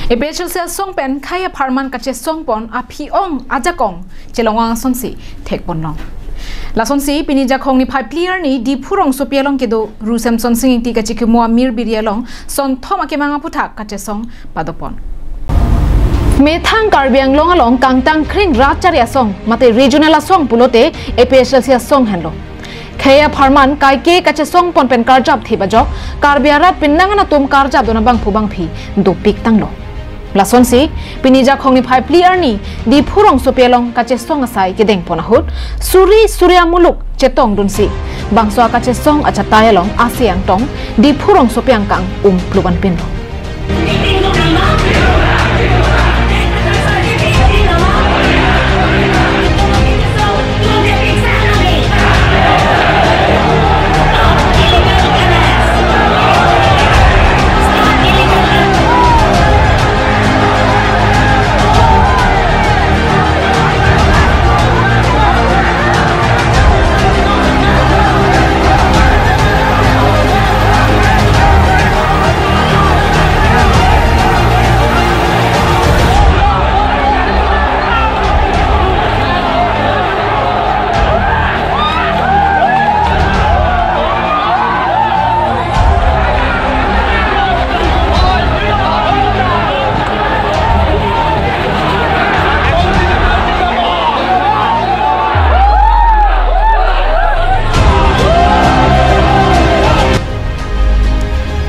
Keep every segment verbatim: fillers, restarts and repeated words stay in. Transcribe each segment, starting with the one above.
APHLC asong pen khei apharman kachesongpon aphi-ong ajakong chelongvang asonsi thekponlong. Lasonsi pini Jakhong niphai phli arni Diphu rongsopi along kedo Ru Semsonsing Ingti kachikimo amirbiri along sonthom akemang aphuthak kachesong padopon. Methang Karbi Anglong along kangtang kring rachari asong mate regional asong pulote APHLC asong henlo. Khei apharman kaike kachesongpon pen karjap thip ajok Karbi arat penang an atum karjapdun abangphu bangphi dopik tanglo. Lasonsi pini Jakhong niphai phli arni Diphu rongsopi along kachesong asai kedengpon ahut suri suri amuluk chetongdunsi bangso akachesong achatai along ase angtong Diphu rongsopi angkang umpluban pinlo.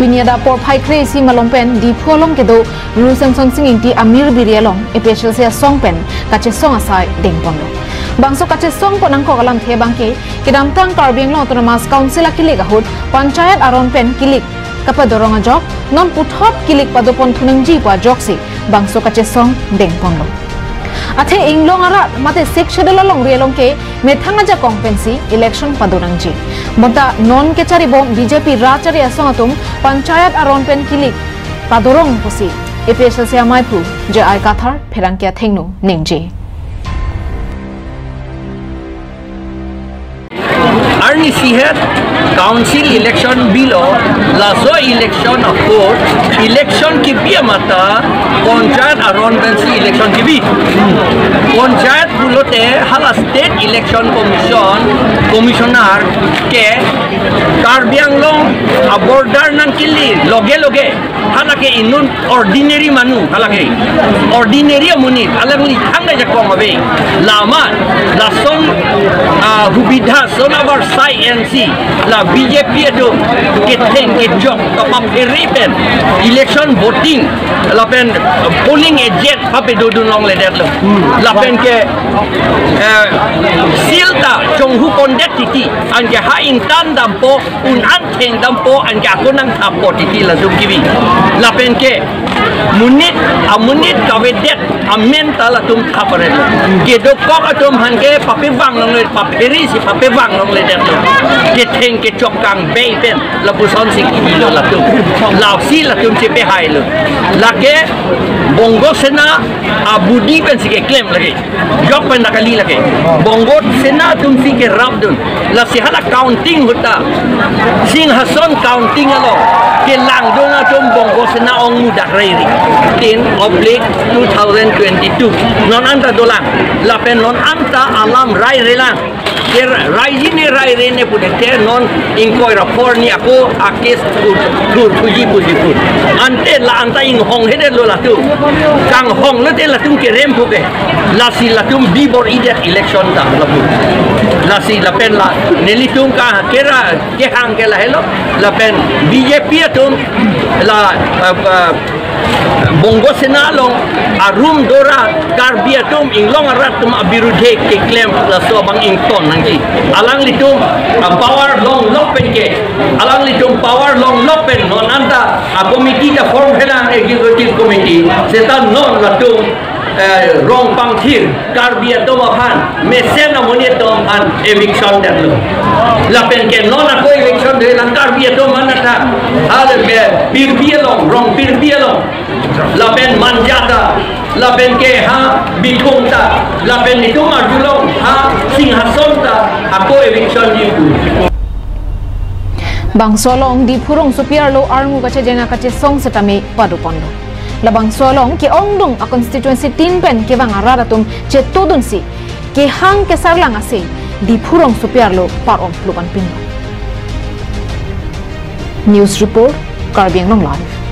Pini adap porphai kre-isi malom pen Diphu along kedo Ru Semsonsing Ingti amirbiri along APHLC asong pen kachesong asai dengponlo. Bangso kachesongpon angkok alamthe abangke kedamtang Karbi Anglong Autonomous Council akilik ahut panchayat aron pen kilik kapadorong ajok non puthot kilik padopon thunangji pu ajoksi bangso kachesong dengponlo. Athe inglong arat mate Sixth Schedule alongri along ke methang ajakong pensi election padonangji. Bonta non kecharibom BJP rachari asong atum panchayat aron pen kilik padorong pusi APHLC amaiphu J I Kathar pherangke athengno ningje. Arnisi het council election bilo, laso election ahut election kibi amata panchayat aron pensi election kibi. Panchayat pulote hala State Election Commission, Commissioner ke Karbi Anglong a-border nangkili loge loge. Halake inut ordinary manu, halake ordinary amonit, alangli thangta jakong ave. Lama, lason, ah, hubidha, son abar sai N C, la BJP atum ketheng kejok kapaphere pen election voting, lapen polling agent papedo dun longledetlo. Lapen ke, eh, seal ta chonghu pondet titi, anke ha ingtan dampo, un an theng dampo, anke ako nangthappo titi latum kibi. Lapen ke monit, amonit kavedet amen ta latum thap pare. Kedokok atum aphan ke papevang longle, papherisi papevang longledetlo. Ketheng kechok kangbei pen lapusonsi kibilo latum. Lasi latum chepehailo. Lake Bongo Sena abudi pensi keklem lake. Jok pen ta kali lake. Bongo Sena atumsi kerapdun. Lasi hala counting ahut ta, Singhason counting along kelangdun atum Bongo Sena ongmudak rairi. Tin oblique two thousand twenty-two. Non anta dolang. Lapen non anta alam rairelang. Ke raijine rairene pudet ke non ingkoi ra phor ni ako a-case thur, thurthuji puji pu. Ante la anta inghonghe detlo latum. Kanghonglote latum kerem puke. Lasi latum bibor-idet election ta lapu. Lasi lapen la nelitum ka kera kehang ke lahelo. Lapen BJP atum la, eh, eh, Bongo Sena along arum dora Karbi atum inglong arat atum abirudhe keklem laso abang ington nangji. Alanglitum, ah, power longlok pen ke, alanglitum power longlok pen non anta a-committee ta form helang, executive committee, seta non latum, eh, rong pangthir Karbi atum aphan, mesen amonit atum aphan eviction detlo. Lapen ke non ako eviction dolang Karbi atum aphan ta. Hal ke Pirbi along, rong Pirbi along. Lapen Manja ta, lapen ke ha Bithung ta, lapen itum arjulong ha Singhason ta, ako eviction di pu. Bangso along Diphu rongsopi arlo arngu kachejeng akachesong setame padoponlo. Labangso along ke-ongdung a constituency tin pen kevang arat atum chetongdunsi kehang kesarlang aseng Diphu rongsopi arlo par-om plu anpin. News report, Karbi Anglong Live.